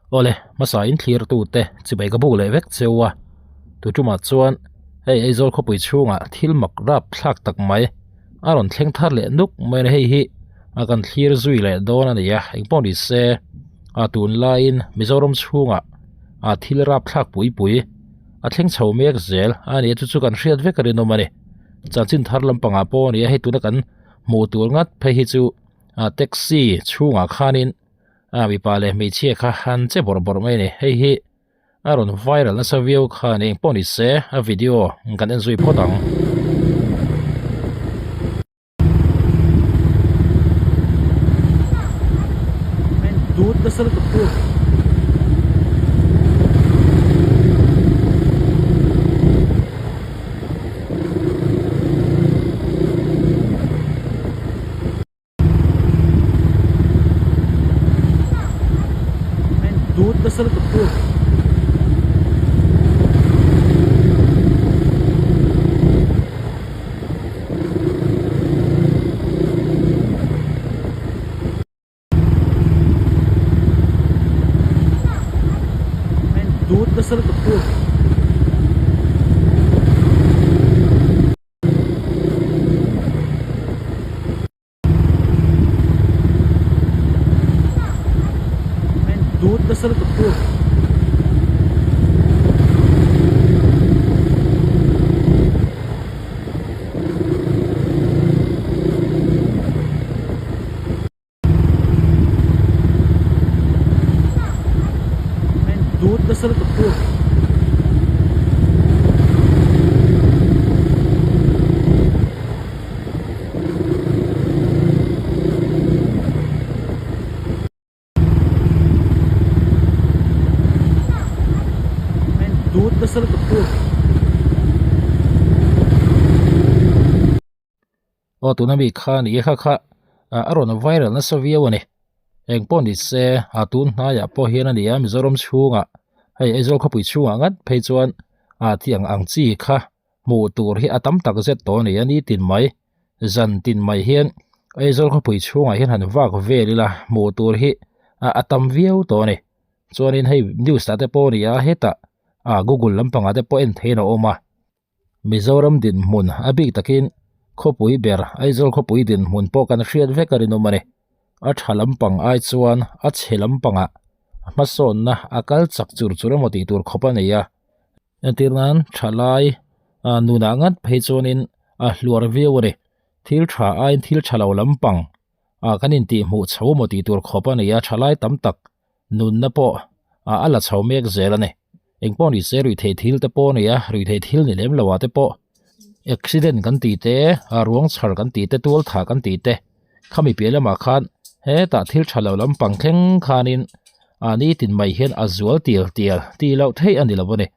Awle, hmasa in thlir tute chibai ka buk leh vek cheu a, tu tumah chuan hei Aizawl khawpui chhungah thil mak rap thlak tak mai a rawn thleng thar leh nuk mai a ni, hei hi a kan thlir zui leh dawn a ni a, engpawh ni se a tunlaiin Mizoram chhungah a thil rap thlak pui pui a thleng chho mek zel a ni a, chu chu kan hriat vek a rinawm a ni, chanchin thar lampangah pawh a ni a, hei tuna kan hmuh tur ngat phei hi chu a taxi chhungah khanin a mipa leh hmeichhia kha an che bawrh bawrh mai a ni hei hi a rawn viral nasa viau khan eng pawh ni se a video kan en zui phawt ang. Dut nasa lutuk tu. Dut nasa lutuk tu. Dut nasa lutuk tu. Dut nasa lutuk tu. Dut nasa lutuk tu. Aw tuna mi kha ni kha kha a rawn viral nasa viau a ni eng pawh ni se a tun hnaiah pawh hian a ni a Mizoram chhungah hei Aizawl khawpui chhungah ngat phei chuan a tiang ang chi kha hmuh tur hi a tam tak zet tawh a ni a ni tin mai zan tin mai hian Aizawl khawpui chhungah hian han vak vel ila hmuh tur hi a tam viau tawh a ni chuanin hei news ah te pawh a ni a hetah ah google lampangah te pawh en theihin a awm a. Mizoram dinhmun a bik takin khawpui ber Aizawl khawpui dinhmun pawh kan hriat vek a rinawm a ni. A tha lampang ai chuan a chhe lampangah hmasawnna a kal chak chur chur emaw tih tur khawp a nei a. Entir nan thalai nunah ngat phei chuanin a hluar viau a ni. Thil tha aiin thil tha lo lampang kan intihhmuh chho emaw tih tur khawp a nei a, thalai tam tak nunna pawh a la chho mek zel a ni. Engpawh ni se ruihtheih thil te pawh a ni a, ruihtheih thil ni lem lo ah te pawh accident kan tih te, ruang chhar kan tih te, tual thah kan tih te khami piah lamah khan hetah thil tha lo lampang thleng khanin a nitin mai hian a zual tial tial tih loh theih a ni lo a ni.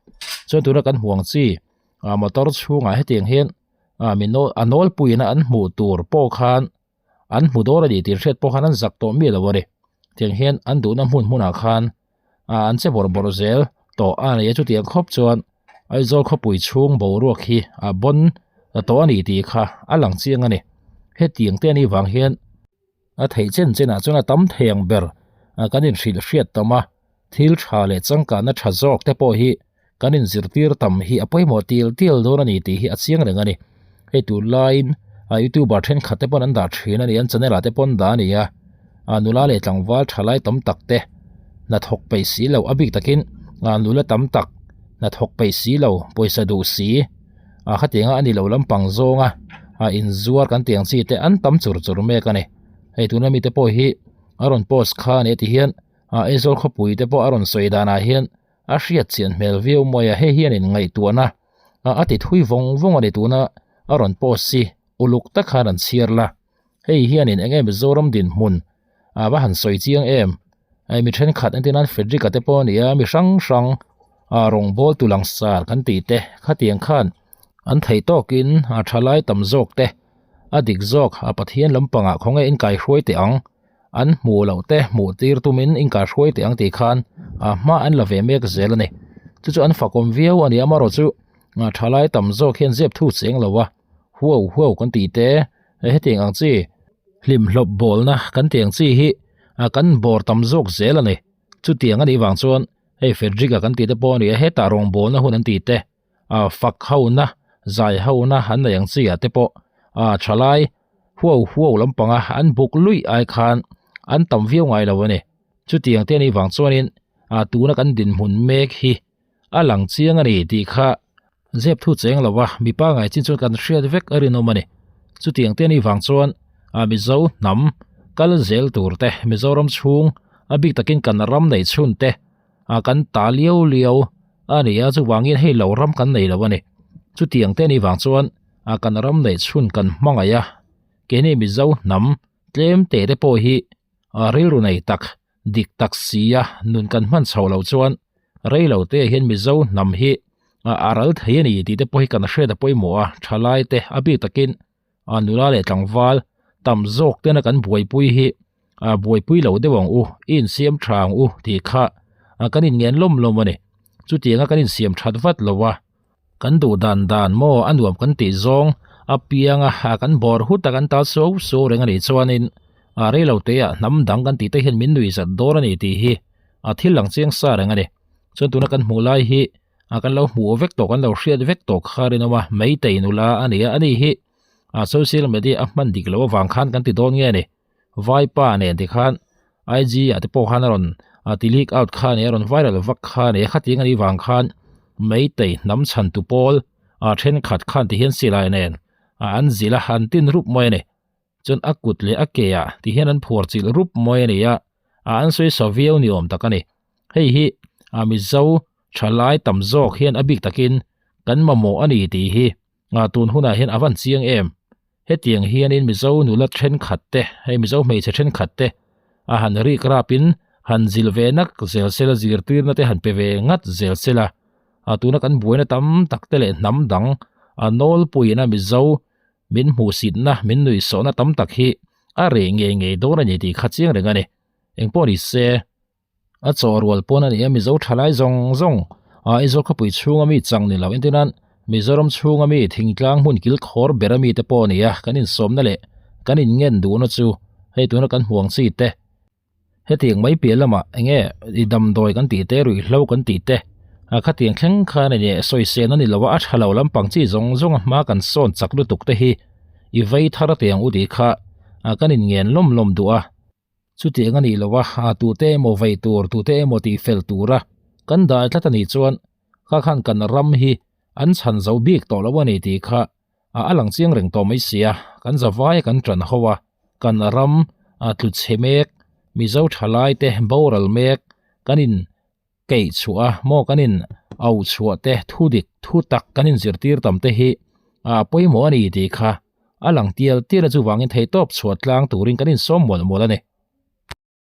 Chuan tuna kan hmuh ang chi motor chhungah hetiang hian a nawlpuiin an hmuh tur pawh khan an hmu dawn a ni tih hriat pawh khan an zak tawh miah lo a ni tiang hian an duhna hmun hmunah khan ah an che bawrh bawrh zel tawh a ni a chutiang khawp chuan Aizawl khawpui chhung boruak hi a bawn tawh a ni tih kha a lang chiang a ni hetiang te anih vang hian a theih chen chenah chuan a tam thei ang ber ah kan inhrilh hriat tam a thil tha leh changkanna tha zawk te pawh hi kan inzirtir tam hi a pawimawh tial tial dawn a ni tih hi a chiang reng a ni hei tunlaiin a youtuber thenkhat te pawn an dah thin a ni an channel ah te pawn dah a ni a a nula leh tlangval thalai tam tak te hnathawk peih si lo a bik takin a nula tam tak hnathawk peih si lo pawisa duh si a khatianga a ni lo lampang zawnga a inzuar kan tih ang chi te an tam chur chur mek a ni hei tuna mite pawh hi a rawn post kha a ni ti hian a Aizawl khawpui te pawh a rawn sawi danah hian a hriat chian hmel viau mai a hei hian in ngaihtuahna a a ti thui vawng vawng a ni tuna a rawn post hi uluk tak khan an chhiar la hei hian in eng nge Mizoram dinhmun a va han sawi chiang em hei mi thenkhat entir nan Frederick a te pawh a ni a mi hrang hrang a rawngbawl tu langsar kan tih te khatiang khan an theih tawkin a thalai tam zawk te a dik zawk a Pathian lampangah khawnge in kaihruai teh ang. An hmuh loh te hmuh tir tumin in kaihruai teh ang tih khan a hma an la ve mek zel a ni. Chu chu an fakawm viau a ni amarawh chu thalai tam zawk hian zep thu cheng lo a, huau huau kan tih te hetiang ang chi hlimhlawp bawlna kan tih ang chi hi kan bawr tam zawk zel a ni. Chutiang a nih vang chuan hei Frederick-a kan tih te pawh a ni a, hetah rawngbawlna hun an tih te, ah fak hona, zai hona an nei ang chi ah te pawh ah thalai huau huau lampanga an buk luih ai khan an tam viau ngai lo a ni. Chutiang te a nih vang chuanin ah tuna kan dinhmun mek hi a lang chiang a ni tih kha zep thu cheng lo a, mipa ngai chin chuan kan hriat vek a rinawm a ni. Chutiang te a nih vang chuan ah Mizo hnam kal zel tur te, Mizoram chhung a bik takin kan ram nei chhun te ah kan ta liau liau a ni a, chuvangin hei lo ram kan nei lo a ni. Chutiang te a nih vang chuan ah kan ram neih chhun kan hmangaih a, keini Mizo hnam tlem te te pawh hi ah rilru nei tak dik tak sia nun kan hman chho lo chuan rei lo te hian Mizo hnam hi a ral thei a ni tih te pawh hi kan hriat a pawimawh a, thalai te a bik takin a nula leh tlangval tam zawk tena kan buaipui hi a buaipui lo deuh ang u, i insiam tha ang u tih kha kan inngen lawm lawm a ni. Chutianga kan insiam that vat lo a. Kan duh dan dan maw a nuam kan tih zawng a piang a, kan bawr hut a kan tal suau suau reng a nih chuanin a rei lo te ah hnam dang kan tih te hian min nui zat dawn a ni tih hi a thil lang chiang sa reng a ni. Chuan tuna kan hmuh lai hi a kan lo hmuh vek tawh kan lo hriat vek tawh kha rinawm a meitei nula a ni a, a ni hi a social media a hman dik loh avang khan kan ti dawn nge ni. Vaipa nen tikhan IG ah te pawh khan a rawn ti leak out kha a ni a, a rawn viral vak kha a ni a, khatiang a nih vang khan Meitei hnam chhantu pawl ah thenkhat khan ti hian silai nen an zilh a, an tin rup mai a ni. Chuan a kut leh a ke ah ti hian an phuar chilh rup mai a ni a, an sawi sa viau ni awm tak a ni. Hei hi a Mizo thalai tam zawk hian a bik takin kan mamawh a ni tih hi tun hunah hian a van chiang em. Hetiang hianin Mizo nula thenkhat te, hei Mizo hmeichhe thenkhat te a han rik rapin han zil ve nak zel sela, zirtirna te han pe ve ngat zel sela, a tuna kan buaina tam tak te leh hnam dang a nawlpuiina Mizo min hmuhsitna, min nuihsawhna tam tak hi a reh ngei ngei dawn a ni tih kha chiang reng a ni. Engpawh ni se. A chaw rual pawn a ni a, Mizo thalai zawng zawng a Aizawl khawpui chhunga mi chang ni lo entir nan Mizoram chhunga mi thingtlang hmun kil khawr ber a mi te pawh a ni a, kan insawmna leh kan inngen duhna chu hei tuna kan hmuang chi te hetiang mai piah lamah enge i damdawi kan tih te ruihhlo kan tih te a khatiang thleng khan a ni sawisel a ni lo a, a tha lo lampang chi zawng zawng a hma kan sawn chak lutuk te hi i vei thar tiang u tih kha kan inngen lawm lawm duh a. Chutiang a nih loh a, a tute emaw vei tur, tute emaw tih fel tura kan dai tlat a nih chuan kha khan kan ram hi an chhan zo bik tawh lo a ni tih kha a lang chiang reng tawh mai sia, kan zavai a kan tan ho a, kan ram a tlu chhe mek, Mizo thalai te boral mek, kan in keih chhuah a maw kan in au chhuah te thu dik thu tak kan in zirtir tam te hi a pawimawh a ni tih kha a lang tial tial a chuvangin theihtawp chhuah tlang turin kan insawm mual mual a ni.